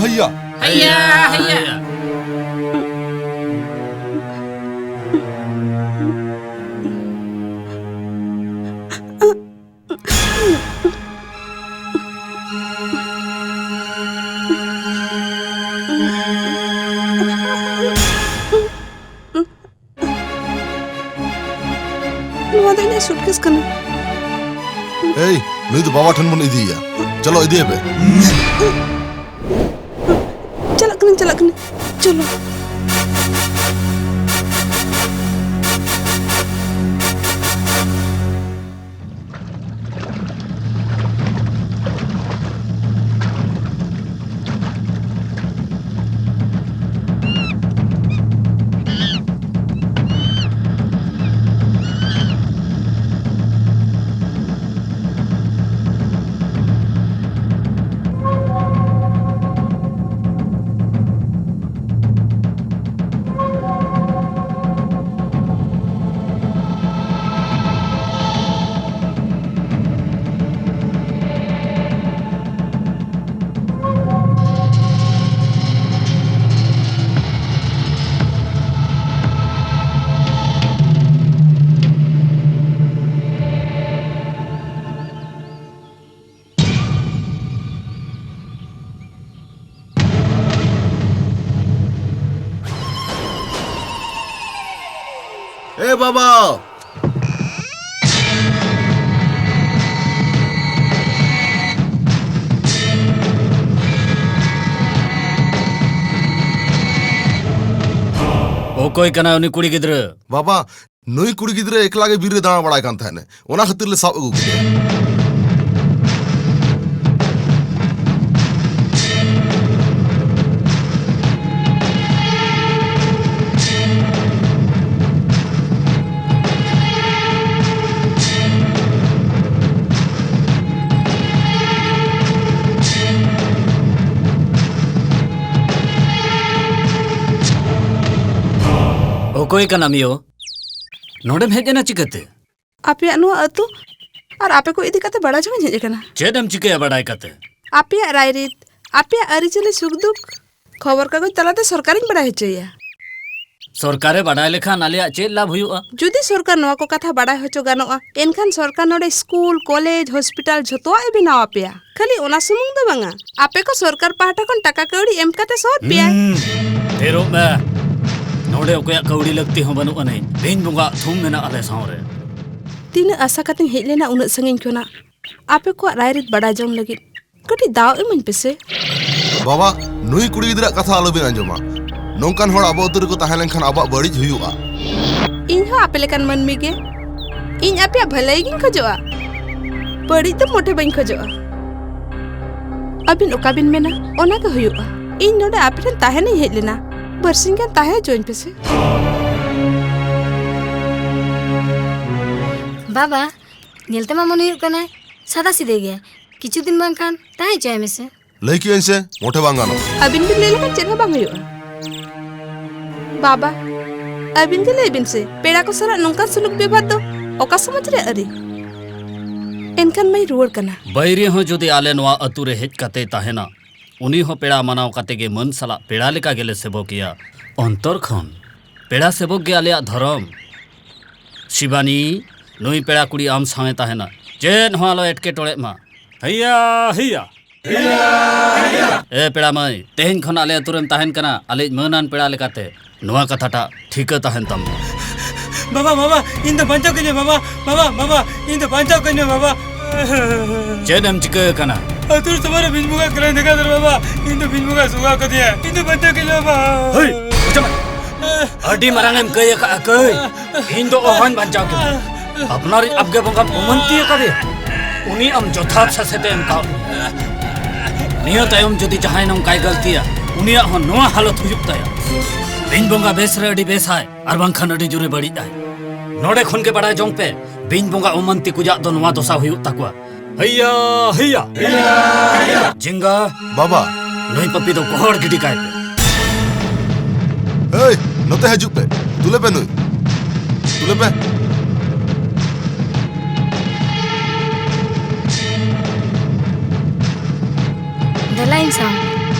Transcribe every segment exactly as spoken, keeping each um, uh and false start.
ᱦᱟᱭᱭᱟ᱾ ᱦᱟᱭᱭᱟ, ᱦᱟᱭᱭᱟ᱾ ᱱᱚᱣᱟ ᱫᱚ ᱤᱧᱟᱹᱜ ᱥᱩᱴᱠᱮᱥ ᱠᱟᱱᱟ᱾ ᱮᱭ, ᱱᱩᱭ ᱫᱚ ᱵᱟᱵᱟ ᱴᱷᱮᱱ ᱵᱚᱱ ᱤᱫᱤᱭᱮᱭᱟ᱾ ᱪᱚᱞᱚ, ᱤᱫᱤᱭᱮᱯᱮ᱾ ᱪᱟᱞᱟᱜ ᱠᱟᱹᱱᱟᱹᱧ, ᱪᱟᱞᱟᱜ ᱠᱟᱹᱱᱟᱹᱧ᱾ ᱪᱚᱞᱚ᱾ ᱮ ᱵᱟᱵᱟ! ᱚᱠᱚᱭ ᱠᱟᱱᱟᱭ ᱩᱱᱤ ᱠᱩᱲᱤ ᱜᱤᱫᱽᱨᱟᱹ? ᱵᱟᱵᱟ, ᱱᱩᱭ ᱠᱩᱲᱤ ᱜᱤᱫᱽᱨᱟᱹ ᱮᱠᱞᱟ ᱜᱮ ᱵᱤᱨ ᱨᱮ ᱫᱟᱬᱟ ᱵᱟᱲᱟᱭ ᱠᱟᱱ ᱛᱟᱦᱮᱸᱱᱮ, ᱚᱱᱟ ᱠᱷᱟᱹᱛᱤᱨ ᱞᱮ ᱥᱟᱵ ᱟᱹᱜᱩ ᱠᱮᱫᱮᱭᱟ᱾ ᱚᱠᱚᱭ ᱠᱟᱱᱟᱢ ᱭᱳ? ᱱᱚᱰᱮᱢ ᱦᱮᱡ ᱮᱱᱟ ᱪᱤᱠᱟᱹᱛᱮ? ᱟᱯᱮᱭᱟᱜ ᱱᱚᱣᱟ ᱟᱹᱛᱩ ᱟᱨ ᱟᱯᱮ ᱠᱚ ᱤᱫᱤ ᱠᱟᱛᱮ ᱵᱟᱲᱟᱭ ᱡᱚᱝ ᱤᱧ ᱦᱮᱡ ᱟᱠᱟᱱᱟ᱾ ᱪᱮᱫ ᱮᱢ ᱪᱤᱠᱟᱹᱭᱟ ᱵᱟᱰᱟᱭ ᱠᱟᱛᱮ? ᱟᱯᱮᱭᱟᱜ ᱨᱟᱭᱨᱤᱛ ᱟᱯᱮᱭᱟᱜ ᱟᱹᱨᱤᱪᱟᱹᱞᱤ ᱥᱩᱠ ᱫᱩᱠ ᱠᱷᱚᱵᱚᱨ ᱠᱟᱜᱚᱡᱽ ᱛᱟᱞᱟᱛᱮ ᱥᱚᱨᱠᱟᱨᱤᱧ ᱵᱟᱲᱟᱭ ᱦᱚᱪᱚᱭᱟ᱾ ᱥᱚᱨᱠᱟᱨᱮ ᱵᱟᱰᱟᱭ ᱞᱮᱠᱷᱟᱱ ᱟᱞᱮᱭᱟᱜ ᱪᱮᱫ ᱞᱟᱵᱷ ᱦᱩᱭᱩᱜᱼᱟ? ᱡᱩᱫᱤ ᱥᱚᱨᱠᱟᱨ ᱱᱚᱣᱟ ᱠᱚ ᱠᱟᱛᱷᱟ ᱵᱟᱰᱟᱭ ᱦᱚᱪᱚ ᱜᱟᱱᱚᱜᱼᱟ, ᱮᱱᱠᱷᱟᱱ ᱥᱚᱨᱠᱟᱨ ᱱᱚᱰᱮ ᱥᱠᱩᱞ, ᱠᱚᱞᱮᱡᱽ, ᱦᱚᱥᱯᱤᱴᱟᱞ ᱡᱷᱚᱛᱚᱣᱟᱜ ᱮ ᱵᱮᱱᱟᱣ ᱟᱯᱮᱭᱟ᱾ ᱠᱷᱟᱹᱞᱤ ᱚᱱᱟ ᱥᱩᱢᱩᱝ ᱫᱚ ᱵᱟᱝᱟ, ᱟᱯᱮ ᱠᱚ ᱥᱚᱨᱠᱟᱨ ᱯᱟᱦᱴᱟ ᱠᱷᱚᱱ ᱴᱟᱠᱟ ᱠᱟᱹᱣᱰᱤ ᱮᱢ ᱠᱟᱛᱮ ᱥᱚᱦᱚᱫ ᱯᱮᱭᱟᱭ᱾ ᱦᱩᱸ, ᱛᱷᱤᱨᱚᱜ ᱢᱮ᱾ ᱱᱚᱰᱮ ᱚᱠᱚᱭᱟᱜ ᱠᱟᱹᱣᱰᱤ ᱞᱟᱹᱠᱛᱤ ᱦᱚᱸ ᱵᱟᱹᱱᱩᱜ ᱟᱹᱱᱤᱡ᱾ ᱵᱤᱧ ᱵᱚᱸᱜᱟ ᱛᱷᱩᱢ ᱢᱮᱱᱟᱜ ᱟᱞᱮ ᱥᱟᱶᱨᱮ᱾ ᱛᱤᱱᱟᱹᱜ ᱟᱥᱟ ᱠᱟᱛᱮᱧ ᱦᱮᱡ ᱞᱮᱱᱟ ᱩᱱᱟᱹᱜ ᱥᱟᱺᱜᱤᱧ ᱠᱷᱚᱱᱟᱜ, ᱟᱯᱮ ᱠᱚᱣᱟᱜ ᱨᱟᱭᱨᱤᱛ ᱵᱟᱰᱟᱭ ᱡᱚᱝ ᱞᱟᱹᱜᱤᱫ᱾ ᱠᱟᱹᱴᱤᱡ ᱫᱟᱣ ᱤᱢᱟᱹᱧ ᱯᱮᱥᱮ᱾ ᱵᱟᱵᱟ, ᱱᱩᱭ ᱠᱩᱲᱤ ᱜᱤᱫᱽᱨᱟᱹᱣᱟᱜ ᱠᱟᱛᱷᱟ ᱟᱞᱚᱵᱤᱱ ᱟᱸᱡᱚᱢᱟ᱾ ᱱᱚᱝᱠᱟᱱ ᱦᱚᱲ ᱟᱵᱚ ᱟᱹᱛᱩ ᱨᱮᱠᱚ ᱛᱟᱦᱮᱸ ᱞᱮᱱᱠᱷᱟᱱ ᱟᱵᱚᱣᱟᱜ ᱵᱟᱹᱲᱤᱡ ᱦᱩᱭᱩᱜᱼᱟ᱾ ᱤᱧ ᱦᱚᱸ ᱟᱯᱮ ᱞᱮᱠᱟᱱ ᱢᱟᱹᱱᱢᱤ ᱜᱮ᱾ ᱤᱧ ᱟᱯᱮᱭᱟᱜ ᱵᱷᱟᱹᱞᱟᱹᱭ ᱜᱤᱧ ᱠᱷᱚᱡᱚᱜᱼᱟ, ᱵᱟᱹᱲᱤᱡ ᱫᱚ ᱢᱚᱴᱷᱮ ᱵᱟᱹᱧ ᱠᱷᱚᱡᱚᱜᱼᱟ᱾ ᱟᱹᱵᱤᱱ ᱚᱠᱟ ᱵᱤᱱ ᱢᱮᱱᱟ, ᱚᱱᱟ ᱜᱮ ᱦᱩᱭᱩᱜᱼᱟ᱾ ᱤᱧ ᱱᱚᱰᱮ ᱟᱯᱮ ᱴᱷᱮᱱ ᱛᱟᱦᱮᱱᱤᱧ ᱦᱮᱡ ᱞᱮᱱᱟ, ᱵᱟᱨᱥᱤᱧ ᱜᱟᱱ ᱛᱟᱦᱮᱸ ᱦᱚᱪᱚᱣᱟᱹᱧ ᱯᱮᱥᱮ᱾ ᱵᱟᱵᱟ, ᱧᱮᱞ ᱛᱮᱢᱟ ᱢᱚᱱᱮ ᱦᱩᱭᱩᱜ ᱠᱟᱱᱟᱭ ᱥᱟᱫᱟ ᱥᱤᱫᱟᱹ ᱜᱮᱭᱟ᱾ ᱠᱤᱪᱷᱩ ᱫᱤᱱ ᱵᱟᱝᱠᱷᱟᱱ ᱛᱟᱦᱮᱸ ᱦᱚᱪᱚᱭ ᱢᱮᱥᱮ᱾ ᱞᱟᱹᱭ ᱠᱮᱜᱼᱟᱹᱧ ᱥᱮ, ᱢᱚᱴᱷᱮ ᱵᱟᱝ ᱜᱟᱱᱚᱜᱼᱟ᱾ ᱟᱹᱵᱤᱱ ᱵᱤᱱ ᱞᱟᱹᱭ ᱞᱮᱠᱷᱟᱱ ᱪᱮᱫ ᱦᱚᱸ ᱵᱟᱝ ᱦᱩᱭᱩᱜᱼᱟ᱾ ᱵᱟᱵᱟ, ᱟᱹᱵᱤᱱ ᱜᱮ ᱞᱟᱹᱭ ᱵᱤᱱ ᱥᱮ, ᱯᱮᱲᱟ ᱠᱚ ᱥᱟᱞᱟᱜ ᱱᱚᱝᱠᱟᱱ ᱥᱩᱞᱩᱠ ᱵᱮᱵᱷᱟᱨ ᱫᱚ ᱚᱠᱟ ᱥᱚᱢᱟᱡᱽ ᱨᱮ ᱟᱹᱨᱤ? ᱮᱱᱠᱷᱟᱱ ᱢᱟᱹᱧ ᱨᱩᱣᱟᱹᱲ ᱠᱟᱱᱟ᱾ ᱵᱟᱹᱭᱨᱤ ᱦᱚᱸ ᱡᱩᱫᱤ ᱟᱞᱮ ᱱᱚᱣᱟ ᱟᱹᱛᱩ ᱨᱮ ᱦᱮᱡ ᱠᱟᱛᱮᱭ ᱛᱟᱦᱮᱱᱟ, ᱩᱱᱤ ᱦᱚᱸ ᱯᱮᱲᱟ ᱢᱟᱱᱟᱣ ᱠᱟᱛᱮ ᱜᱮ ᱢᱟᱹᱱ ᱥᱟᱞᱟᱜ ᱯᱮᱲᱟ ᱞᱮᱠᱟ ᱜᱮᱞᱮ ᱥᱮᱵᱚᱠᱮᱭᱟ᱾ ᱚᱱᱛᱚᱨ ᱠᱷᱚᱱ ᱯᱮᱲᱟ ᱥᱮᱵᱚᱠ ᱜᱮ ᱟᱞᱮᱭᱟᱜ ᱫᱷᱚᱨᱚᱢ᱾ ᱥᱤᱵᱟᱱᱤ, ᱱᱩᱭ ᱯᱮᱲᱟ ᱠᱩᱲᱤ ᱟᱢ ᱥᱟᱶᱮ ᱛᱟᱦᱮᱱᱟ, ᱪᱮᱫ ᱦᱚᱸ ᱟᱞᱚ ᱮᱴᱠᱮᱴᱚᱬᱮᱜ ᱢᱟ᱾ ᱦᱮᱭᱟ, ᱦᱮᱭᱟ᱾ ᱮ ᱯᱮᱲᱟ ᱢᱟᱹᱭ, ᱛᱮᱦᱮᱧ ᱠᱷᱚᱱ ᱟᱞᱮ ᱟᱹᱛᱩ ᱨᱮᱢ ᱛᱟᱦᱮᱱ ᱠᱟᱱᱟ, ᱟᱞᱮᱭᱤᱡ ᱢᱟᱹᱱᱟᱱ ᱯᱮᱲᱟ ᱞᱮᱠᱟᱛᱮ᱾ ᱱᱚᱣᱟ ᱠᱟᱛᱷᱟᱴᱟᱜ ᱴᱷᱤᱠᱟᱹ ᱛᱟᱦᱮᱱ ᱛᱟᱢ ᱢᱟ᱾ ᱵᱟᱵᱟ, ᱵᱟᱵᱟ, ᱤᱧ ᱫᱚ ᱵᱟᱧᱪᱟᱣ ᱠᱟᱹᱧ ᱢᱮ, ᱵᱟᱵᱟ, ᱵᱟᱵᱟ, ᱵᱟᱵᱟ, ᱤᱧ ᱫᱚ ᱵᱟᱧᱪᱟᱣ ᱠᱟᱹᱧ ᱢᱮ, ᱵᱟᱵᱟ᱾ ᱪᱮᱫ ᱮᱢ ᱪᱤᱠᱟᱹ ᱟᱠᱟᱱᱟ? ᱟᱹᱛᱩ ᱥᱚᱢᱚᱭ ᱨᱮ ᱵᱤᱧ ᱵᱚᱸᱜᱟ ᱠᱟᱹᱨᱟᱹᱧ ᱫᱮᱠᱷᱟ ᱫᱟᱨ, ᱵᱟᱵᱟ, ᱤᱧ ᱫᱚ ᱵᱤᱧ ᱵᱚᱸᱜᱟ ᱥᱚᱸᱜᱟ ᱠᱟᱫᱤᱧᱟ, ᱤᱧ ᱫᱚ ᱵᱟᱧᱪᱟᱣ ᱠᱟᱹᱧ ᱢᱮ, ᱵᱟᱵᱟ᱾ ᱦᱟᱹᱭ, ᱚᱪᱚᱜ ᱢᱮ᱾ ᱟᱹᱰᱤ ᱢᱟᱨᱟᱝ ᱮᱢ ᱠᱟᱹᱭ ᱟᱠᱟᱫᱼᱟ ᱠᱟᱹᱭ᱾ ᱤᱧ ᱫᱚ ᱚᱦᱚᱧ ᱵᱟᱧᱪᱟᱣ ᱠᱮᱭᱟ᱾ ᱟᱯᱱᱟᱨᱤᱡ ᱟᱵᱜᱮ ᱵᱚᱸᱜᱟᱢ ᱚᱢᱟᱱᱛᱤ ᱟᱠᱟᱫᱮᱭᱟ᱾ ᱩᱱᱤ ᱟᱢ ᱡᱚᱛᱷᱟᱛ ᱥᱟᱥᱮᱛ ᱮ ᱮᱢ ᱠᱟᱣᱫ ᱢᱮᱭᱟ᱾ ᱱᱤᱭᱟᱹ ᱛᱟᱭᱚᱢ ᱡᱩᱫᱤ ᱡᱟᱦᱟᱸᱭ ᱱᱚᱝᱠᱟᱭ ᱜᱟᱹᱞᱛᱤᱭᱟ, ᱩᱱᱤᱭᱟᱜ ᱦᱚᱸ ᱱᱚᱣᱟ ᱦᱟᱞᱚᱛ ᱦᱩᱭᱩᱜ ᱛᱟᱭᱟ᱾ ᱵᱤᱧ ᱵᱚᱸᱜᱟ ᱵᱮᱥ ᱨᱮ ᱟᱹᱰᱤ ᱵᱮᱥᱟᱭ, ᱟᱨ ᱵᱟᱝᱠᱷᱟᱱ ᱟᱹᱰᱤ ᱡᱳᱨᱮ ᱵᱟᱹᱲᱤᱡ ᱟᱭ᱾ ᱱᱚᱰᱮ ᱠᱷᱚᱱ ᱜᱮ ᱵᱟᱲᱟᱭ ᱡᱚᱝ ᱯᱮ, ᱵᱤᱧ ᱵᱚᱸᱜᱟ ᱚᱢᱟᱱᱛᱤ ᱠᱚ ᱡᱟᱜ ᱫᱚ ᱱᱚᱣᱟ ᱫᱚᱥᱟ ᱦᱩᱭᱩᱜ ᱛᱟᱠᱚᱣᱟ᱾ ᱦᱮᱭᱟ, ᱦᱮᱭᱟ᱾ ᱡᱮᱸᱜᱟ᱾ ᱵᱟᱵᱟ᱾ ᱱᱩᱭ ᱯᱟᱯᱤ ᱫᱚ ᱜᱚᱦᱚᱲ ᱜᱤᱰᱤ ᱠᱟᱭ ᱯᱮ᱾ ᱮᱭ, ᱱᱚᱛᱮ ᱦᱤᱡᱩᱜ ᱯᱮ᱾ ᱛᱩᱞᱮ ᱯᱮ ᱱᱩᱭ᱾ ᱛᱩᱞᱮ ᱯᱮ᱾ ᱫᱮᱞᱟ ᱤᱧ ᱥᱟᱶ᱾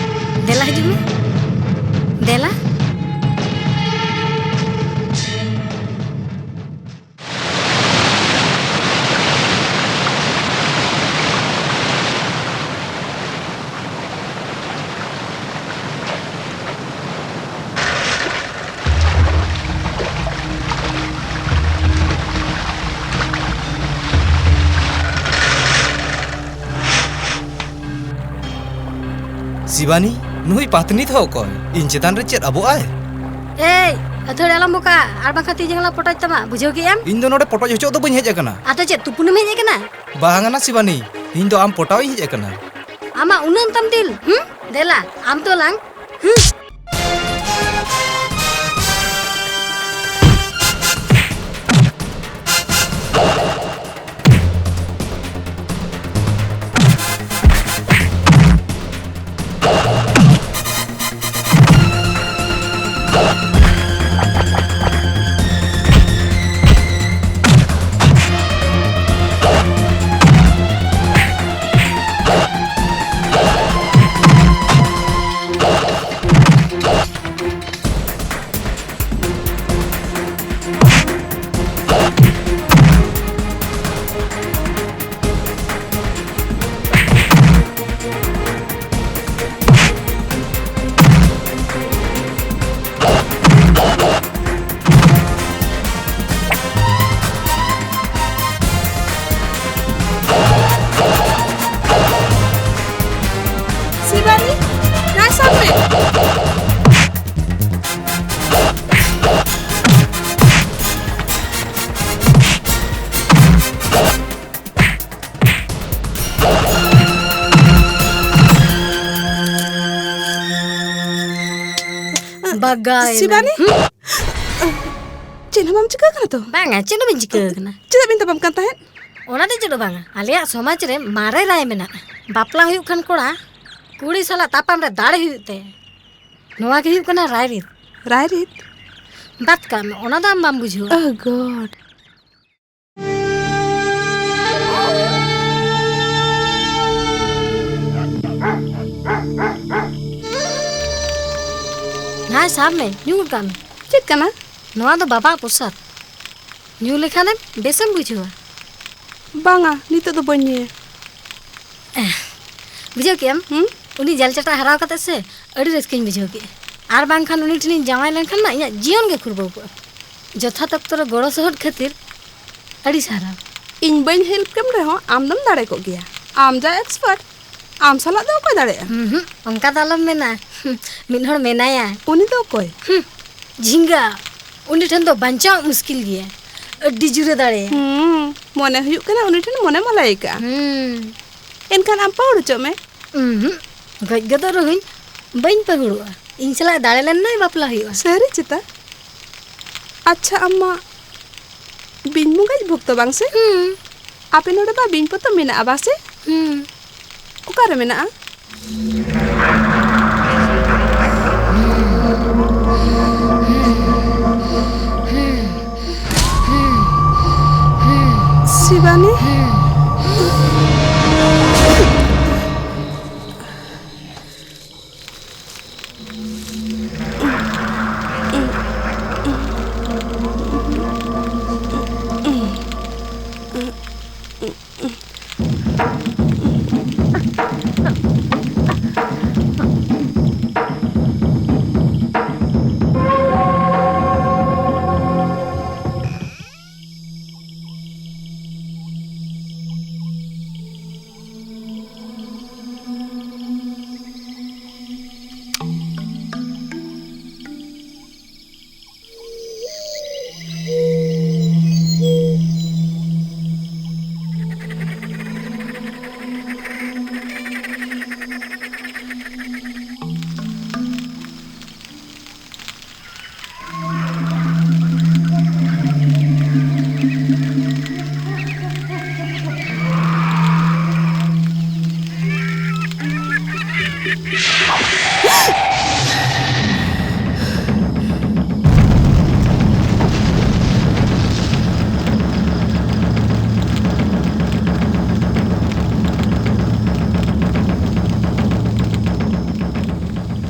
ᱫᱮᱞᱟ ᱦᱤᱡᱩᱜ ᱢᱮ᱾ ᱫᱮᱞᱟ᱾ ᱥᱤᱵᱟᱱᱤ, ᱱᱩᱭ ᱯᱟᱛᱱᱤ ᱫᱚ ᱚᱠᱚᱭ? ᱤᱧ ᱪᱮᱛᱟᱱ ᱨᱮ ᱪᱮᱫ ᱟᱵᱚᱜ ᱟᱭ? ᱮᱭ, ᱟᱹᱛᱷᱟᱹᱲᱤ ᱟᱞᱚᱢ ᱵᱚᱠᱟ, ᱟᱨ ᱵᱟᱝᱠᱷᱟᱱ ᱛᱤ ᱡᱟᱸᱜᱟ ᱞᱟᱝ ᱯᱚᱴᱚᱡ ᱛᱟᱢᱟ, ᱵᱩᱡᱷᱟᱹᱣ ᱠᱮᱜ ᱟᱢ? ᱤᱧ ᱫᱚ ᱱᱚᱰᱮ ᱯᱚᱴᱚᱡ ᱦᱚᱪᱚᱜ ᱫᱚ ᱵᱟᱹᱧ ᱦᱮᱡ ᱟᱠᱟᱱᱟ᱾ ᱟᱫᱚ ᱪᱮᱫ, ᱛᱩᱯᱩᱱᱮᱢ ᱦᱮᱡ ᱟᱠᱟᱱᱟ? ᱵᱟᱝ ᱟᱱᱟ ᱥᱤᱵᱟᱱᱤ, ᱤᱧ ᱫᱚ ᱟᱢ ᱯᱚᱴᱟᱣ ᱤᱧ ᱦᱮᱡ ᱟᱠᱟᱱᱟ᱾ ᱟᱢᱟᱜ ᱩᱱᱟᱹᱜ ᱛᱟᱢ ᱫᱤᱞ, ᱦᱩᱸ? ᱫᱮᱞᱟ, ᱟᱢ ᱛᱚ ᱞᱟᱝ, ᱦᱩᱸ᱾ ᱥᱤᱵᱟᱱᱤ, ᱱᱚᱣᱟ ᱥᱟᱵ ᱢᱮ᱾ ᱵᱟᱜᱟᱭ ᱥᱤᱵᱟᱱᱤ? ᱦᱩᱸ? ᱪᱮᱫ ᱦᱚᱸ ᱵᱟᱢ ᱪᱤᱠᱟᱹ ᱠᱟᱱᱟ ᱛᱚ? ᱵᱟᱝᱟ, ᱪᱮᱫ ᱦᱚᱸ ᱵᱟᱹᱧ ᱪᱤᱠᱟᱹ ᱠᱟᱱᱟ᱾ ᱪᱮᱫᱟᱜ ᱵᱤᱱ ᱛᱟᱯᱟᱢ ᱠᱟᱱ ᱛᱟᱦᱮᱸᱫ? ᱚᱱᱟ ᱫᱚ ᱪᱮᱫ ᱦᱚᱸ ᱵᱟᱝᱟ, ᱟᱞᱮᱭᱟᱜ ᱥᱚᱢᱟᱡᱽ ᱨᱮ ᱢᱟᱨᱮ ᱨᱟᱭ ᱢᱮᱱᱟᱜᱼᱟ, ᱵᱟᱯᱞᱟ ᱦᱩᱭᱩᱜ ᱠᱷᱟᱱ ᱠᱚᱲᱟ ᱠᱩᱲᱤ ᱥᱟᱞᱟᱜ ᱛᱟᱯᱟᱢ ᱨᱮ ᱫᱟᱲᱮ ᱦᱩᱭᱩᱜ ᱛᱟᱭᱟ᱾ ᱱᱚᱣᱟ ᱜᱮ ᱦᱩᱭᱩᱜ ᱠᱟᱱᱟ ᱨᱟᱭᱨᱤᱛ᱾ ᱨᱟᱭᱨᱤᱛ? ᱵᱟᱫ ᱠᱟᱜ ᱢᱮ, ᱚᱱᱟ ᱫᱚ ᱟᱢ ᱵᱟᱢ ᱵᱩᱡᱷᱟᱹᱣᱟ᱾ Oh God. ᱥᱟᱵ ᱢᱮ, ᱧᱩ ᱜᱚᱫ ᱠᱟᱜ ᱢᱮ᱾ ᱪᱮᱫ ᱠᱟᱱᱟ? ᱱᱚᱣᱟ ᱫᱚ ᱵᱟᱵᱟᱣᱟᱜ ᱯᱨᱚᱥᱟᱫ᱾ ᱧᱩ ᱞᱮᱠᱷᱟᱱᱮᱢ ᱵᱮᱥᱮᱢ ᱵᱩᱡᱷᱟᱹᱣᱟ᱾ ᱵᱟᱝᱟ, ᱱᱤᱛᱚᱜ ᱫᱚ ᱵᱟᱹᱧ ᱧᱩᱭᱟ᱾ ᱵᱩᱡᱷᱟᱹᱣ ᱠᱮᱜᱼᱟᱢ? ᱦᱩᱸ? ᱩᱱᱤ ᱡᱟᱞ ᱪᱟᱴᱟ ᱦᱟᱨᱟᱣ ᱠᱟᱛᱮ ᱥᱮ ᱟᱹᱰᱤ ᱨᱟᱹᱥᱠᱟᱹᱧ ᱵᱩᱡᱷᱟᱹᱣ ᱠᱮᱜᱼᱟ᱾ ᱟᱨ ᱵᱟᱝᱠᱷᱟᱱ ᱩᱱᱤ ᱴᱷᱮᱱᱤᱧ ᱡᱟᱶᱟᱭ ᱞᱮᱱᱠᱷᱟᱱ ᱢᱟ ᱤᱧᱟᱹᱜ ᱡᱤᱭᱚᱱ ᱜᱮ ᱠᱷᱩᱨᱵᱟᱹᱣ ᱠᱚᱜᱼᱟ᱾ ᱡᱚᱛᱷᱟᱛ ᱚᱠᱛᱚ ᱨᱮ ᱜᱚᱲᱚ ᱥᱚᱦᱚᱫ ᱠᱷᱟᱹᱛᱤᱨ ᱟᱹᱰᱤ ᱥᱟᱨᱦᱟᱣ᱾ ᱤᱧ ᱵᱟᱹᱧ help ᱠᱮᱢ ᱨᱮᱦᱚᱸ ᱟᱢ ᱫᱚᱢ ᱫᱟᱲᱮ ᱠᱚᱜ ᱜᱮᱭᱟ᱾ ᱟᱢ ᱡᱟ expert, ᱟᱢ ᱥᱟᱞᱟᱜ ᱫᱚ ᱚᱠᱚᱭ ᱫᱟᱲᱮᱭᱟᱜᱼᱟ? ᱦᱩᱸ ᱦᱩᱸ, ᱚᱱᱠᱟ ᱫᱚ ᱟᱞᱚᱢ ᱢᱮᱱᱟ᱾ ᱢᱤᱫ ᱦᱚᱲ ᱢᱮᱱᱟᱭᱟ᱾ ᱩᱱᱤ ᱫᱚ ᱚᱠᱚᱭ? ᱦᱩᱸ, ᱡᱷᱤᱸᱜᱟ᱾ ᱩᱱᱤ ᱴᱷᱮᱱ ᱫᱚ ᱵᱟᱧᱪᱟᱣ ᱢᱩᱥᱠᱤᱞ ᱜᱮᱭᱟ᱾ ᱟᱹᱰᱤ ᱡᱳᱨᱮ ᱫᱟᱲᱮᱭᱟ᱾ ᱦᱩᱸ, ᱢᱚᱱᱮ ᱦᱩᱭᱩᱜ ᱠᱟᱱᱟ ᱩᱱᱤ ᱴᱷᱮᱱ ᱢᱚᱱᱮ ᱢᱟᱞᱟᱭ ᱟᱠᱟᱜᱼᱟ᱾ ᱦᱩᱸ᱾ ᱮᱱᱠᱷᱟᱱ ᱟᱢ ᱯᱟᱹᱦᱩᱲ ᱦᱚᱪᱚᱜ ᱢᱮ᱾ ᱩᱸᱦᱩᱸ, ᱜᱚᱡ ᱜᱚᱫᱚᱜ ᱨᱮᱦᱚᱸᱧ ᱵᱟᱹᱧ ᱯᱟᱹᱦᱩᱲᱚᱜᱼᱟ᱾ ᱤᱧ ᱥᱟᱞᱟᱜ ᱫᱟᱲᱮ ᱞᱮᱱ ᱱᱟᱭ ᱵᱟᱯᱞᱟ ᱦᱩᱭᱩᱜᱼᱟ᱾ ᱥᱟᱹᱨᱤ ᱪᱮᱛᱟ? ᱟᱪᱪᱷᱟ, ᱟᱢ ᱢᱟ ᱵᱤᱧ ᱵᱚᱸᱜᱟᱭᱤᱡ ᱵᱷᱚᱠᱛᱚ ᱵᱟᱝ ᱥᱮ? ᱦᱩᱸ᱾ ᱟᱯᱮ ᱱᱚᱰᱮ ᱢᱟ ᱵᱤᱧ ᱯᱚᱛᱟᱢ ᱢᱮᱱᱟᱜᱼᱟ ᱵᱟᱝ ᱥᱮ? ᱦᱩᱸ᱾ ᱚᱠᱟᱨᱮ ᱢᱮᱱᱟᱜᱼᱟ? ᱥᱤᱵᱟᱱᱤ?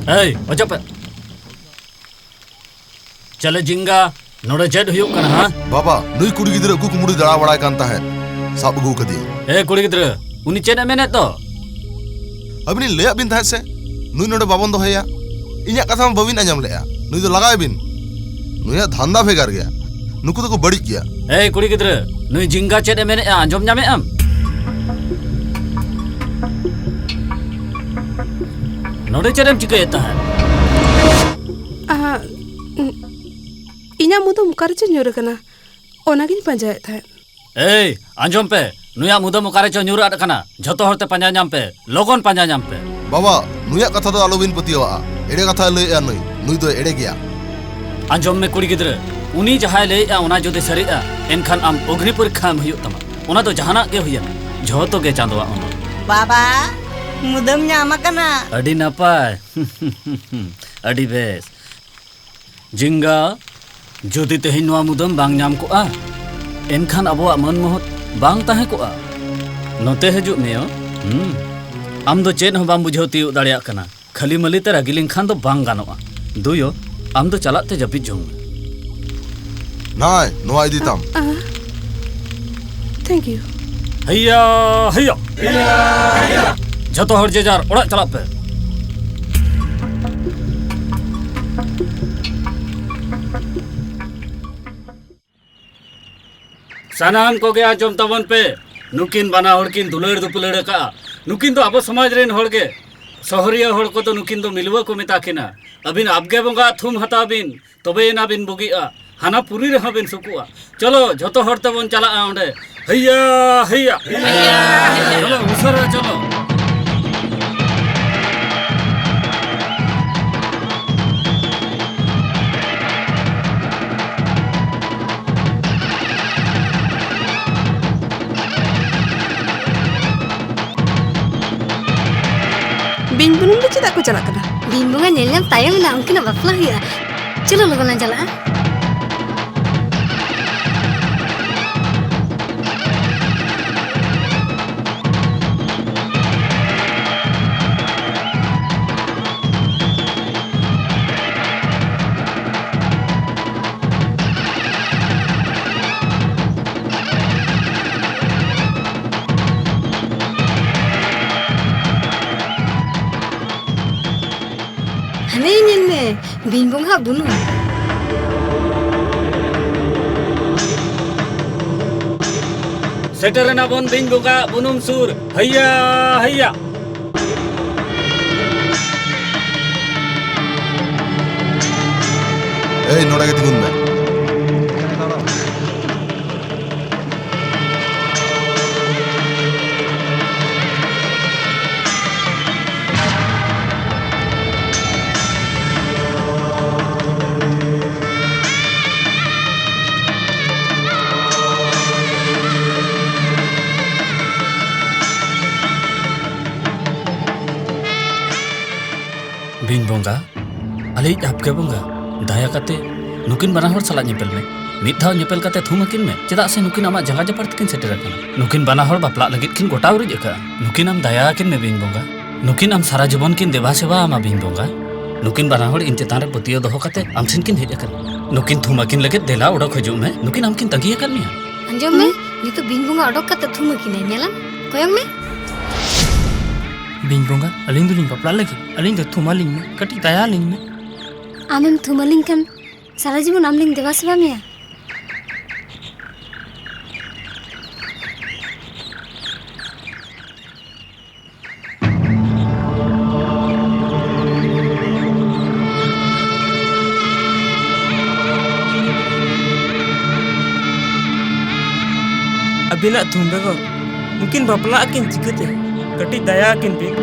ᱮᱭ, ᱚᱪᱚᱜ ᱯᱮ᱾ ᱪᱟᱞᱮ ᱡᱤᱝᱜᱟ, ᱱᱚᱰᱮ ᱪᱮᱫ ᱦᱩᱭᱩᱜ ᱠᱟᱱᱟ, ᱦᱟ? ᱵᱟᱵᱟ, ᱱᱩᱭ ᱠᱩᱲᱤ ᱜᱤᱫᱽᱨᱟᱹ ᱩᱠᱩ ᱠᱩᱢᱲᱩᱭ ᱫᱟᱬᱟ ᱵᱟᱲᱟᱭ ᱠᱟᱱ ᱛᱟᱦᱮᱸᱫ, ᱥᱟᱵ ᱟᱹᱜᱩ ᱠᱟᱫᱮᱭᱟᱹᱧ᱾ ᱮ ᱠᱩᱲᱤ ᱜᱤᱫᱽᱨᱟᱹ, ᱩᱱᱤ ᱪᱮᱫ ᱮ ᱢᱮᱱᱮᱫ ᱫᱚ? ᱟᱹᱵᱤᱱᱤᱧ ᱞᱟᱹᱭᱟᱫ ᱵᱤᱱ ᱛᱟᱦᱮᱸᱫ ᱥᱮ, ᱱᱩᱭ ᱱᱚᱰᱮ ᱵᱟᱵᱚᱱ ᱫᱚᱦᱚᱭᱟ᱾ ᱤᱧᱟᱜ ᱠᱟᱛᱷᱟ ᱢᱟ ᱵᱟᱹᱵᱤᱱ ᱟᱸᱡᱚᱢ ᱞᱮᱜᱼᱟ᱾ ᱱᱩᱭ ᱫᱚ ᱞᱟᱜᱟᱭ ᱵᱤᱱ᱾ ᱱᱩᱭᱟᱜ ᱫᱷᱟᱱᱫᱟ ᱵᱷᱮᱜᱟᱨ ᱜᱮᱭᱟ᱾ ᱱᱩᱠᱩ ᱫᱚᱠᱚ ᱵᱟᱹᱲᱤᱡ ᱜᱮᱭᱟ᱾ ᱮᱭ ᱠᱩᱲᱤ ᱜᱤᱫᱽᱨᱟᱹ, ᱱᱩᱭ ᱡᱤᱝᱜᱟ ᱪᱮᱫ ᱮ ᱢᱮᱱᱮᱫᱼᱟ, ᱟᱸᱡᱚᱢ ᱧᱟᱢᱮᱫ ᱟᱢ? ᱱᱚᱰᱮ ᱪᱮᱫ ᱮᱢ ᱪᱤᱠᱟᱹᱭᱮᱫ ᱛᱟᱦᱮᱸᱫ? ᱟᱦᱟ, ᱩᱸ, ᱤᱧᱟᱜ ᱢᱩᱫᱟᱹᱢ ᱚᱠᱟ ᱨᱮᱪᱚ ᱧᱩᱨ ᱟᱠᱟᱱᱟ, ᱚᱱᱟᱜᱤᱧ ᱯᱟᱸᱡᱟᱭᱮᱫ ᱛᱟᱦᱮᱸᱫ᱾ ᱮᱭ, ᱟᱸᱡᱚᱢ ᱯᱮ, ᱱᱩᱭᱟᱜ ᱢᱩᱫᱟᱹᱢ ᱚᱠᱟ ᱨᱮᱪᱚ ᱧᱩᱨ ᱟᱫ ᱟᱠᱟᱱᱟ᱾ ᱡᱷᱚᱛᱚ ᱦᱚᱲ ᱛᱮ ᱯᱟᱸᱡᱟ ᱧᱟᱢ ᱯᱮ, ᱞᱚᱜᱚᱱ ᱯᱟᱸᱡᱟ ᱧᱟᱢ ᱯᱮ᱾ ᱵᱟᱵᱟ, ᱱᱩᱭᱟᱜ ᱠᱟᱛᱷᱟ ᱫᱚ ᱟᱞᱚᱵᱤᱱ ᱯᱟᱹᱛᱭᱟᱹᱣᱟᱜᱼᱟ᱾ ᱮᱲᱮ ᱠᱟᱛᱷᱟᱭ ᱞᱟᱹᱭᱮᱜᱼᱟ ᱱᱩᱭ, ᱱᱩᱭ ᱫᱚ ᱮᱲᱮ ᱜᱮᱭᱟ᱾ ᱟᱸᱡᱚᱢ ᱢᱮ ᱠᱩᱲᱤ ᱜᱤᱫᱽᱨᱟᱹ, ᱩᱱᱤ ᱡᱟᱦᱟᱸᱭ ᱞᱟᱹᱭᱮᱜᱼᱟ ᱚᱱᱟ ᱡᱩᱫᱤ ᱥᱟᱹᱨᱤᱜᱼᱟ, ᱮᱱᱠᱷᱟᱱ ᱟᱢ ᱚᱜᱽᱱᱤ ᱯᱚᱨᱤᱠᱠᱷᱟ ᱮᱢ ᱦᱩᱭᱩᱜ ᱛᱟᱢᱟ᱾ ᱚᱱᱟ ᱫᱚ ᱡᱟᱦᱟᱱᱟᱜ ᱜᱮ ᱦᱩᱭᱮᱱ, ᱡᱷᱚᱛᱚ ᱜᱮ ᱪᱟᱸᱫᱳᱣᱟᱜ ᱚᱱᱚᱞ᱾ ᱵᱟᱵᱟ, ᱢᱩᱫᱟᱹᱢ ᱧᱟᱢ ᱟᱠᱟᱱᱟ᱾ ᱟᱹᱰᱤ ᱱᱟᱯᱟᱭ᱾ ᱟᱹᱰᱤ ᱵᱮᱥ᱾ ᱡᱤᱝᱜᱟ, ᱡᱩᱫᱤ ᱛᱮᱦᱮᱧ ᱱᱚᱣᱟ ᱢᱩᱫᱟᱹᱢ ᱵᱟᱝ ᱧᱟᱢ ᱠᱚᱜᱼᱟ, ᱮᱱᱠᱷᱟᱱ ᱟᱵᱚᱣᱟᱜ ᱢᱟᱹᱱ ᱢᱚᱦᱚᱛ ᱵᱟᱝ ᱛᱟᱦᱮᱸ ᱠᱚᱜᱼᱟ᱾ ᱱᱚᱛᱮ ᱦᱤᱡᱩᱜ ᱢᱮ ᱭᱳ᱾ ᱦᱩᱸ᱾ ᱟᱢ ᱫᱚ ᱪᱮᱫ ᱦᱚᱸ ᱵᱟᱢ ᱵᱩᱡᱷᱟᱹᱣ ᱛᱤᱭᱳᱜ ᱫᱟᱲᱮᱭᱟᱜ ᱠᱟᱱᱟ᱾ ᱠᱷᱟᱹᱞᱤ ᱢᱟᱹᱞᱤ ᱛᱮ ᱨᱟᱹᱜᱤ ᱞᱮᱱᱠᱷᱟᱱ ᱫᱚ ᱵᱟᱝ ᱜᱟᱱᱚᱜᱼᱟ᱾ ᱫᱩ ᱭᱳ, ᱟᱢ ᱫᱚ ᱪᱟᱞᱟᱜ ᱛᱮ ᱡᱟᱹᱯᱤᱫ ᱡᱚᱝ ᱢᱮ᱾ ᱱᱟᱭ, ᱱᱚᱣᱟ ᱤᱫᱤ ᱛᱟᱢ᱾ ᱟᱦ, thank you. ᱦᱮᱭᱟ, ᱦᱮᱭᱟ᱾ ᱡᱷᱚᱛᱚ ᱦᱚᱲ ᱡᱮ ᱡᱟᱨ ᱚᱲᱟᱜ ᱪᱟᱞᱟᱜ ᱯᱮ᱾ ᱥᱟᱱᱟᱢ ᱠᱚᱜᱮ ᱟᱸᱡᱚᱢ ᱛᱟᱵᱚᱱ ᱯᱮ, ᱱᱩᱠᱤᱱ ᱵᱟᱱᱟ ᱦᱚᱲ ᱠᱤᱱ ᱫᱩᱞᱟᱹᱲ ᱫᱩᱯᱞᱟᱹᱲ ᱟᱠᱟᱫᱼᱟ᱾ ᱱᱩᱠᱤᱱ ᱫᱚ ᱟᱵᱚ ᱥᱚᱢᱟᱡᱽ ᱨᱮᱱ ᱦᱚᱲ ᱜᱮ᱾ ᱥᱚᱦᱚᱨᱤᱭᱟᱹ ᱦᱚᱲ ᱠᱚᱫᱚ ᱱᱩᱠᱤᱱ ᱫᱚ ᱢᱤᱞᱣᱟᱹ ᱠᱚ ᱢᱮᱛᱟ ᱠᱤᱱᱟ᱾ ᱟᱹᱵᱤᱱ ᱟᱵᱜᱮ ᱵᱚᱸᱜᱟ ᱛᱷᱩᱢ ᱦᱟᱛᱟᱣ ᱵᱤᱱ, ᱛᱚᱵᱮᱭᱮᱱᱟ ᱵᱤᱱ ᱵᱩᱜᱤᱜᱼᱟ᱾ ᱦᱟᱱᱟ ᱯᱩᱨᱤ ᱨᱮᱦᱚᱸ ᱵᱤᱱ ᱥᱩᱠᱩᱜᱼᱟ᱾ ᱪᱚᱞᱚ, ᱡᱷᱚᱛᱚ ᱦᱚᱲ ᱛᱮᱵᱚᱱ ᱪᱟᱞᱟᱜᱼᱟ ᱚᱸᱰᱮ᱾ ᱦᱮᱭᱟ, ᱦᱮᱭᱟ᱾ ᱪᱚᱞᱚ, ᱩᱥᱟᱹᱨᱟ ᱪᱚᱞᱚ᱾ ᱵᱤᱧ ᱵᱩᱱᱩᱢ ᱫᱚ ᱪᱮᱫᱟᱜ ᱠᱚ ᱪᱟᱞᱟᱜ ᱠᱟᱱᱟ? ᱵᱤᱧ ᱵᱚᱸᱜᱟ ᱧᱮᱞ ᱧᱟᱢ ᱛᱟᱭᱚᱢ ᱮᱱᱟ, ᱩᱱᱠᱤᱱᱟᱜ ᱵᱟᱯᱞᱟ ᱦᱩᱭᱩᱜᱼᱟ᱾ ᱪᱚᱞᱚ ᱞᱚᱜᱚᱱ ᱞᱟᱝ ᱪᱟᱞᱟᱜᱼᱟ᱾ ᱵᱤᱧ ᱵᱚᱸᱜᱟ ᱵᱩᱱᱩᱢ᱾ ᱥᱮᱴᱮᱨ ᱮᱱᱟ ᱵᱚᱱ ᱵᱤᱧ ᱵᱚᱸᱜᱟ ᱵᱩᱱᱩᱢ ᱥᱩᱨ᱾ ᱦᱟᱭᱭᱟ, ᱦᱟᱭᱭᱟ᱾ ᱮᱭ, ᱱᱚᱰᱮ ᱜᱮ ᱛᱤᱸᱜᱩᱱ ᱢᱮ᱾ ᱵᱤᱧ ᱵᱚᱸᱜᱟ, ᱟᱞᱮᱭᱤᱡ ᱟᱯᱜᱮ ᱵᱚᱸᱜᱟ, ᱫᱟᱭᱟ ᱠᱟᱛᱮ ᱱᱩᱠᱤᱱ ᱵᱟᱱᱟ ᱦᱚᱲ ᱥᱟᱞᱟᱜ ᱧᱮᱯᱮᱞ ᱢᱮ᱾ ᱢᱤᱫ ᱫᱷᱟᱣ ᱧᱮᱯᱮᱞ ᱠᱟᱛᱮ ᱛᱷᱩᱢ ᱟᱹᱠᱤᱱ ᱢᱮ, ᱪᱮᱫᱟᱜ ᱥᱮ ᱱᱩᱠᱤᱱ ᱟᱢᱟᱜ ᱡᱟᱸᱜᱟ ᱡᱟᱯᱟᱜ ᱨᱮᱠᱤᱱ ᱥᱮᱴᱮᱨ ᱟᱠᱟᱱᱟ᱾ ᱱᱩᱠᱤᱱ ᱵᱟᱱᱟ ᱦᱚᱲ ᱵᱟᱯᱞᱟᱜ ᱞᱟᱹᱜᱤᱫ ᱠᱤᱱ ᱜᱚᱴᱟ ᱩᱨᱤᱡ ᱟᱠᱟᱫᱼᱟ᱾ ᱱᱩᱠᱤᱱ ᱟᱢ ᱫᱟᱭᱟ ᱟᱹᱠᱤᱱ ᱢᱮ ᱵᱤᱧ ᱵᱚᱸᱜᱟ᱾ ᱱᱩᱠᱤᱱ ᱟᱢ ᱥᱟᱨᱟ ᱡᱤᱵᱚᱱ ᱠᱤᱱ ᱫᱮᱵᱟ ᱥᱮᱵᱟ ᱟᱢᱟ ᱵᱤᱧ ᱵᱚᱸᱜᱟ᱾ ᱱᱩᱠᱤᱱ ᱵᱟᱱᱟ ᱦᱚᱲ ᱤᱧ ᱪᱮᱛᱟᱱ ᱨᱮ ᱯᱟᱹᱛᱭᱟᱹᱣ ᱫᱚᱦᱚ ᱠᱟᱛᱮ ᱟᱢ ᱴᱷᱮᱱ ᱠᱤᱱ ᱦᱮᱡ ᱟᱠᱟᱱᱟ᱾ ᱱᱩᱠᱤᱱ ᱛᱷᱩᱢ ᱟᱹᱠᱤᱱ ᱞᱟᱹᱜᱤᱫ ᱫᱮᱞᱟ ᱚᱰᱚᱠ ᱦᱤᱡᱩᱜ ᱢᱮ, ᱱᱩᱠᱤᱱ ᱟᱢ ᱠᱤᱱ ᱛᱟᱺᱜᱤ ᱟᱠᱟᱫ ᱢᱮᱭᱟ᱾ ᱟᱸᱡᱚᱢ ᱢᱮ, ᱱᱤᱛᱚᱜ ᱵᱤᱧ ᱵᱚᱸᱜᱟ ᱚᱰᱚᱠ ᱠᱟᱛᱮ ᱛᱷᱩᱢ ᱟᱹᱠᱤᱱᱟᱭ, ᱧᱮᱞᱟᱢ, ᱠᱚᱭᱚᱜ ᱢᱮ᱾ ᱵᱤᱧ ᱵᱚᱸᱜᱟ, ᱟᱹᱞᱤᱧ ᱫᱚᱞᱤᱧ ᱵᱟᱯᱞᱟᱜ ᱞᱟᱹᱜᱤᱫ, ᱟᱹᱞᱤᱧ ᱫᱚ ᱛᱷᱩᱢ ᱟᱹᱞᱤᱧ ᱢᱮ, ᱠᱟᱹᱴᱤᱡ ᱫᱟᱭᱟ ᱟᱹᱞᱤᱧ ᱢᱮ᱾ ᱟᱢᱮᱢ ᱛᱷᱩᱢ ᱟᱹᱞᱤᱧ ᱠᱷᱟᱱ ᱥᱟᱨᱟ ᱡᱤᱵᱚᱱ ᱟᱢ ᱞᱤᱧ ᱫᱮᱵᱟ ᱥᱮᱵᱟ ᱢᱮᱭᱟ᱾ ᱟᱹᱵᱤᱱᱟᱜ ᱛᱷᱩᱢ ᱵᱮᱜᱚᱨ ᱱᱩᱠᱤᱱ ᱵᱟᱯᱞᱟᱜ ᱟᱹᱠᱤᱱ ᱪᱤᱠᱟᱹᱛᱮ? ᱠᱟᱹᱴᱤᱡ ᱫᱟᱭᱟ ᱟᱹᱠᱤᱱ ᱵᱤᱱ᱾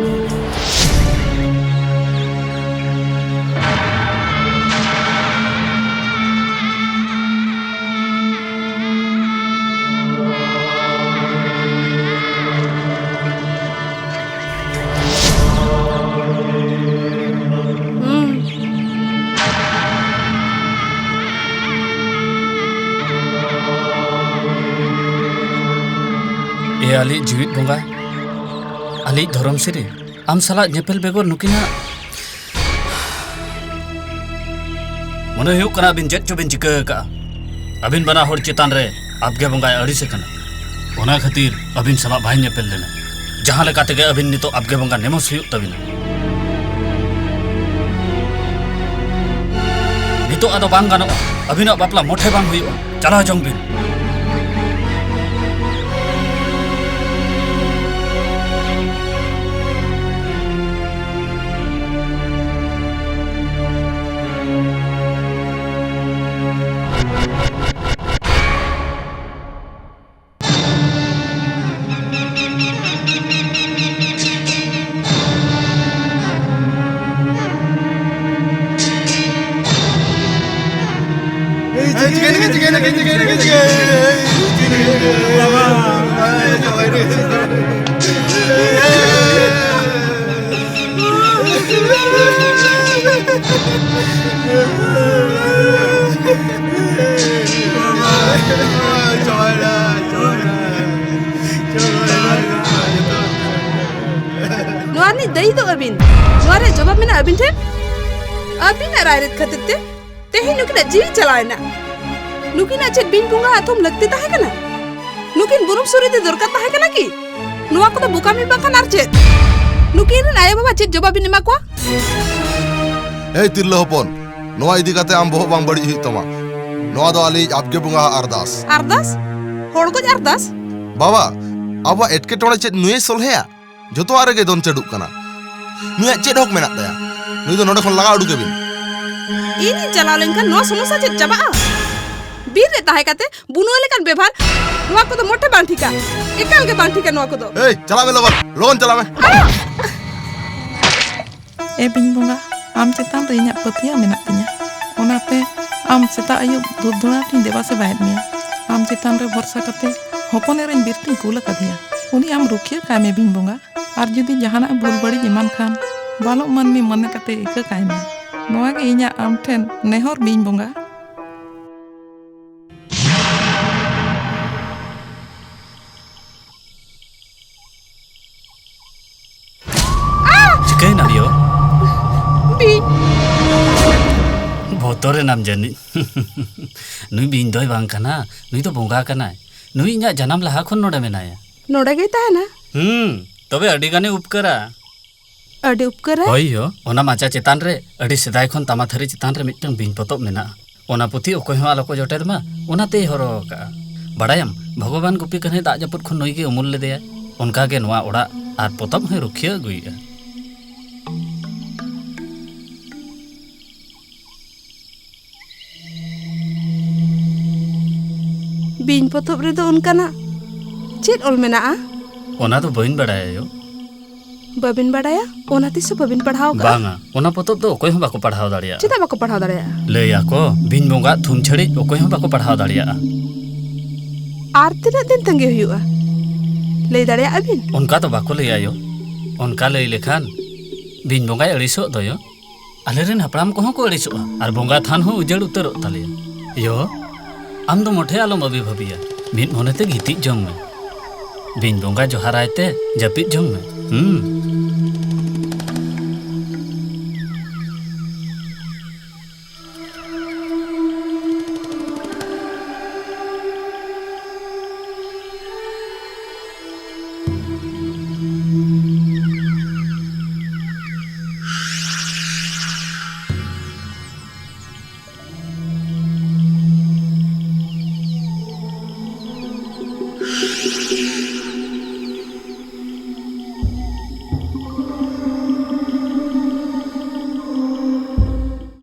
ᱦᱩᱸ᱾ ᱮ ᱟᱞᱮᱭᱤᱡ ᱡᱤᱣᱤᱫ ᱵᱚᱸᱜᱟ, ᱟᱞᱮᱭᱤᱡ ᱫᱷᱚᱨᱚᱢ ᱥᱤᱨᱤ, ᱟᱢ ᱥᱟᱞᱟᱜ ᱧᱮᱯᱮᱞ ᱵᱮᱜᱚᱨ ᱱᱩᱠᱤᱱᱟᱜ ᱢᱚᱱᱮ ᱦᱩᱭᱩᱜ ᱠᱟᱱᱟ ᱟᱹᱵᱤᱱ ᱪᱮᱫ ᱪᱚ ᱵᱤᱱ ᱪᱤᱠᱟᱹ ᱟᱠᱟᱫᱼᱟ᱾ ᱟᱹᱵᱤᱱ ᱵᱟᱱᱟ ᱦᱚᱲ ᱪᱮᱛᱟᱱ ᱨᱮ ᱟᱯᱜᱮ ᱵᱚᱸᱜᱟᱭ ᱟᱹᱲᱤᱥ ᱟᱠᱟᱱᱟ᱾ ᱚᱱᱟ ᱠᱷᱟᱹᱛᱤᱨ ᱟᱹᱵᱤᱱ ᱥᱟᱞᱟᱜ ᱵᱟᱭ ᱧᱮᱯᱮᱞ ᱞᱮᱱᱟ᱾ ᱡᱟᱦᱟᱸ ᱞᱮᱠᱟ ᱛᱮᱜᱮ ᱟᱹᱵᱤᱱ ᱱᱤᱛᱚᱜ ᱟᱯᱜᱮ ᱵᱚᱸᱜᱟ ᱱᱮᱢᱚᱥ ᱦᱩᱭᱩᱜ ᱛᱟᱹᱵᱤᱱᱟ᱾ ᱟᱫᱚ ᱵᱟᱝ ᱜᱟᱱᱚᱜᱼᱟ᱾ ᱟᱹᱵᱤᱱᱟᱜ ᱵᱟᱯᱞᱟ ᱢᱚᱴᱷᱮ ᱵᱟᱝ ᱦᱩᱭᱩᱜᱼᱟ᱾ ᱪᱟᱞᱟᱣ ᱡᱚᱝ ᱵᱤᱱ᱾ ᱱᱚᱣᱟ ᱨᱤᱱᱤᱡ ᱫᱟᱹᱭᱤ ᱫᱚ ᱟᱹᱵᱤᱱ᱾ ᱱᱚᱣᱟ ᱨᱮᱭᱟᱜ ᱡᱚᱵᱟᱵ ᱢᱮᱱᱟᱜᱼᱟ ᱟᱹᱵᱤᱱ ᱴᱷᱮᱱ? ᱟᱹᱵᱤᱱᱟᱜ ᱨᱟᱭᱨᱤᱛ ᱠᱷᱟᱹᱛᱤᱨ ᱛᱮ ᱛᱮᱦᱮᱧ ᱱᱩᱠᱤᱱᱟᱜ ᱡᱤᱣᱤ ᱪᱟᱞᱟᱣ ᱮᱱᱟ᱾ ᱱᱩᱠᱤᱱᱟᱜ ᱪᱮᱫ ᱵᱤᱧ ᱵᱚᱸᱜᱟ ᱟᱜ ᱛᱷᱩᱢ ᱞᱟᱹᱠᱛᱤ ᱛᱟᱦᱮᱸ ᱠᱟᱱᱟ? ᱱᱩᱠᱤᱱ ᱵᱩᱨᱩᱢ ᱥᱩᱨᱤ ᱛᱮ ᱫᱚᱨᱠᱟᱨ ᱛᱟᱦᱮᱸ ᱠᱟᱱᱟ ᱠᱤ? ᱱᱚᱣᱟ ᱠᱚᱫᱚ ᱵᱚᱠᱟᱢᱤ ᱵᱟᱝᱠᱷᱟᱱ ᱟᱨ ᱪᱮᱫ? ᱱᱩᱠᱤᱱ ᱨᱮᱱ ᱟᱭᱳ ᱵᱟᱵᱟ ᱪᱮᱫ ᱡᱚᱵᱟᱵ ᱵᱤᱱ ᱮᱢᱟ ᱠᱚᱣᱟ? ᱮᱭ ᱛᱤᱨᱞᱟᱹ ᱦᱚᱯᱚᱱ, ᱱᱚᱣᱟ ᱤᱫᱤ ᱠᱟᱛᱮ ᱟᱢ ᱵᱚᱦᱚᱜ ᱵᱟᱝ ᱵᱟᱹᱲᱤᱡ ᱦᱩᱭᱩᱜ ᱛᱟᱢᱟ᱾ ᱱᱚᱣᱟ ᱫᱚ ᱟᱞᱮᱭᱤᱡ ᱟᱵᱜᱮ ᱵᱚᱸᱜᱟ ᱟᱜ ᱟᱨᱫᱟᱥ᱾ ᱟᱨᱫᱟᱥ? ᱦᱚᱲ ᱜᱚᱡ ᱟᱨᱫᱟᱥ? ᱵᱟᱵᱟ, ᱟᱵᱚᱣᱟᱜ ᱮᱴᱠᱮᱴᱚᱬᱮ ᱪᱮᱫ ᱱᱩᱭᱮ ᱥᱚᱞᱦᱮᱭᱟ? ᱡᱚᱛᱚᱣᱟᱜ ᱨᱮᱜᱮ ᱫᱚᱱ ᱪᱟᱹᱰᱩᱜ ᱠᱟᱱᱟ᱾ ᱱᱩᱭᱟᱜ ᱪᱮᱫ ᱦᱚᱠ ᱢᱮᱱᱟᱜ ᱛᱟᱭᱟ? ᱱᱩᱭ ᱫᱚ ᱱᱚᱰᱮ ᱠᱷᱚᱱ ᱞᱟᱜᱟ ᱩᱰᱩᱠᱮ ᱵᱤᱱ᱾ ᱤᱧᱤᱧ ᱪᱟᱞᱟᱣ ᱞᱮᱱᱠᱷᱟᱱ ᱱᱚᱣᱟ ᱥᱚᱢᱚᱥᱥᱟ ᱪᱮᱫ ᱪᱟᱵᱟᱜᱼᱟ? ᱵᱤᱨ ᱨᱮ ᱛᱟᱦᱮᱸ ᱠᱟᱛᱮ ᱵᱩᱱᱩᱣᱟ ᱞᱮᱠᱟᱱ ᱵᱮᱵᱷᱟᱨ, ᱱᱚᱣᱟ ᱠᱚᱫᱚ ᱢᱚᱴᱷᱮ ᱵᱟᱝ ᱴᱷᱤᱠᱟ, ᱮᱠᱟᱞ ᱜᱮ ᱵᱟᱝ ᱴᱷᱤᱠᱟ ᱱᱚᱣᱟ ᱠᱚᱫᱚ᱾ ᱮᱭ, ᱪᱟᱞᱟᱜ ᱢᱮ ᱞᱚᱜᱚᱱ, ᱞᱚᱜᱚᱱ ᱪᱟᱞᱟᱜ ᱢᱮ᱾ ᱟᱲᱟᱜ! ᱮ ᱵᱤᱧ ᱵᱚᱸᱜᱟ, ᱟᱢ ᱪᱮᱛᱟᱱ ᱨᱮ ᱤᱧᱟᱹᱜ ᱯᱟᱹᱛᱭᱟᱹᱣ ᱢᱮᱱᱟᱜ ᱛᱤᱧᱟᱹ, ᱚᱱᱟᱛᱮ ᱟᱢ ᱥᱮᱛᱟᱜ ᱟᱹᱭᱩᱵ ᱫᱷᱩᱯ ᱫᱷᱩᱲᱟ ᱛᱤᱧ ᱫᱮᱵᱟ ᱥᱮᱵᱟᱭᱮᱫ ᱢᱮᱭᱟ᱾ ᱟᱢ ᱪᱮᱛᱟᱱ ᱨᱮ ᱵᱷᱚᱨᱥᱟ ᱠᱟᱛᱮ ᱦᱚᱯᱚᱱ ᱮᱨᱟᱧ ᱵᱤᱨ ᱛᱤᱧ ᱠᱩᱞ ᱟᱠᱟᱫᱮᱭᱟ᱾ ᱩᱱᱤ ᱟᱢ ᱨᱩᱠᱷᱤᱭᱟᱹ ᱠᱟᱭ ᱢᱮ ᱵᱤᱧ ᱵᱚᱸᱜᱟ, ᱟᱨ ᱡᱩᱫᱤ ᱡᱟᱦᱟᱱᱟᱜ ᱵᱷᱩᱞ ᱵᱟᱹᱲᱤᱡ ᱮᱢᱟᱱ ᱠᱷᱟᱱ ᱵᱟᱹᱱᱩᱜ ᱢᱟᱹᱱᱢᱤ ᱢᱚᱱᱮ ᱠᱟᱛᱮ ᱤᱠᱟᱹ ᱠᱟᱭ ᱢᱮ᱾ ᱱᱚᱣᱟ ᱜᱮ ᱤᱧᱟᱹᱜ ᱟᱢ ᱴᱷᱮᱱ ᱱᱮᱦᱚᱨ ᱵᱤᱧ ᱵᱚᱸᱜᱟ᱾ ᱪᱤᱠᱟᱹᱭᱮᱱᱟᱢ ᱭᱳ? ᱵᱤᱧ᱾ ᱵᱚᱛᱚᱨ ᱮᱱᱟᱢ ᱡᱟᱹᱱᱤᱡ᱾ ᱱᱩᱭ ᱵᱤᱧ ᱫᱚᱭ ᱵᱟᱝ ᱠᱟᱱᱟ, ᱱᱩᱭ ᱫᱚ ᱵᱚᱸᱜᱟ ᱠᱟᱱᱟᱭ᱾ ᱱᱩᱭ ᱤᱧᱟᱹᱜ ᱡᱟᱱᱟᱢ ᱞᱟᱦᱟ ᱠᱷᱚᱱ ᱱᱚᱰᱮ ᱢᱮᱱᱟᱭᱟ᱾ ᱱᱚᱰᱮ ᱜᱮᱭ ᱛᱟᱦᱮᱱᱟ? ᱦᱩᱸ, ᱛᱚᱵᱮ ᱟᱹᱰᱤ ᱜᱟᱱᱮ ᱩᱯᱠᱟᱹᱨᱟ᱾ ᱟᱹᱰᱤ ᱩᱯᱠᱟᱹᱨᱟ᱾ ᱦᱳᱭ ᱭᱳ, ᱚᱱᱟ ᱢᱟᱪᱟ ᱪᱮᱛᱟᱱ ᱨᱮ ᱟᱹᱰᱤ ᱥᱮᱫᱟᱭ ᱠᱷᱚᱱ ᱛᱟᱢᱟ ᱛᱷᱟᱹᱨᱤ ᱪᱮᱛᱟᱱ ᱨᱮ ᱢᱤᱫᱴᱟᱝ ᱵᱤᱧ ᱯᱚᱛᱚᱵ ᱢᱮᱱᱟᱜᱼᱟ᱾ ᱚᱱᱟ ᱯᱩᱛᱷᱤ ᱚᱠᱚᱭ ᱦᱚᱸ ᱟᱞᱚ ᱠᱚ ᱡᱚᱴᱮᱫ ᱢᱟ, ᱚᱱᱟᱛᱮᱭ ᱦᱚᱨᱚ ᱟᱠᱟᱜᱼᱟ᱾ ᱵᱟᱲᱟᱭᱟᱢ, ᱵᱷᱚᱜᱚᱵᱟᱱ ᱜᱩᱯᱤ ᱠᱟᱹᱱᱦᱟᱹᱭ ᱫᱟᱜ ᱡᱟᱹᱯᱩᱫ ᱠᱷᱚᱱ ᱱᱩᱭ ᱜᱮ ᱩᱢᱩᱞ ᱞᱮᱫᱮᱭᱟ᱾ ᱚᱱᱠᱟ ᱜᱮ ᱱᱚᱣᱟ ᱚᱲᱟᱜ ᱟᱨ ᱯᱚᱛᱚᱵ ᱦᱚᱸᱭ ᱨᱩᱠᱷᱤᱭᱟᱹ ᱟᱹᱜᱩᱭᱮᱫᱼᱟ᱾ ᱵᱤᱧ ᱯᱚᱛᱚᱵ ᱨᱮᱫᱚ ᱚᱱᱠᱟᱱᱟᱜ ᱪᱮᱫ ᱚᱞ ᱢᱮᱱᱟᱜᱼᱟ? ᱚᱱᱟ ᱫᱚ ᱵᱟᱹᱧ ᱵᱟᱲᱟᱭᱟ ᱭᱳ᱾ ᱵᱟᱹᱵᱤᱱ ᱵᱟᱲᱟᱭᱟ? ᱚᱱᱟ ᱛᱤᱥ ᱦᱚᱸ ᱵᱟᱹᱵᱤᱱ ᱯᱟᱲᱦᱟᱣ ᱠᱟᱜᱼᱟ? ᱵᱟᱝᱟ, ᱚᱱᱟ ᱯᱚᱛᱚᱵ ᱫᱚ ᱚᱠᱚᱭ ᱦᱚᱸ ᱵᱟᱠᱚ ᱯᱟᱲᱦᱟᱣ ᱫᱟᱲᱮᱭᱟᱜᱼᱟ᱾ ᱪᱮᱫᱟᱜ ᱵᱟᱠᱚ ᱯᱟᱲᱦᱟᱣ ᱫᱟᱲᱮᱭᱟᱜᱼᱟ? ᱞᱟᱹᱭ ᱟᱠᱚ, ᱵᱤᱧ ᱵᱚᱸᱜᱟ ᱛᱷᱩᱢ ᱪᱷᱟᱹᱲᱤᱡ ᱚᱠᱚᱭ ᱦᱚᱸ ᱵᱟᱠᱚ ᱯᱟᱲᱦᱟᱣ ᱫᱟᱲᱮᱭᱟᱜᱼᱟ᱾ ᱟᱨ ᱛᱤᱱᱟᱹᱜ ᱫᱤᱱ ᱛᱟᱺᱜᱤ ᱦᱩᱭᱩᱜᱼᱟ? ᱞᱟᱹᱭ ᱫᱟᱲᱮᱭᱟᱜᱼᱟ ᱵᱤᱱ? ᱚᱱᱠᱟ ᱫᱚ ᱵᱟᱠᱚ ᱞᱟᱹᱭᱟ ᱭᱳ᱾ ᱚᱱᱠᱟ ᱞᱟᱹᱭ ᱞᱮᱠᱷᱟᱱ ᱵᱤᱧ ᱵᱚᱸᱜᱟᱭ ᱟᱹᱲᱤᱥᱚᱜ ᱫᱚᱭᱳ᱾ ᱟᱞᱮᱨᱮᱱ ᱦᱟᱯᱲᱟᱢ ᱠᱚᱦᱚᱸ ᱠᱚ ᱟᱹᱲᱤᱥᱚᱜᱼᱟ ᱟᱨ ᱵᱚᱸᱜᱟ ᱛᱷᱟᱱ ᱦᱚᱸ ᱩᱡᱟᱹᱲ ᱩᱛᱟᱹᱨᱚᱜ ᱛᱟᱞᱮᱭᱟ᱾ ᱭᱳ, ᱟᱢ ᱫᱚ ᱢᱚᱴᱷᱮ ᱟᱞᱚᱢ ᱟᱹᱵᱤ ᱵᱷᱟᱹᱵᱤᱭᱟ, ᱢᱤᱫ ᱢᱚᱱᱮᱛᱮ ᱜᱤᱛᱤᱡ ᱡᱚᱝ ᱢᱮ᱾ ᱵᱤᱧ ᱵᱚᱸᱜᱟ ᱡᱚᱦᱟᱨᱟᱭ ᱛᱮ ᱡᱟᱹᱯᱤᱫ ᱡᱚᱝ ᱢᱮ᱾ ᱦᱩᱸ᱾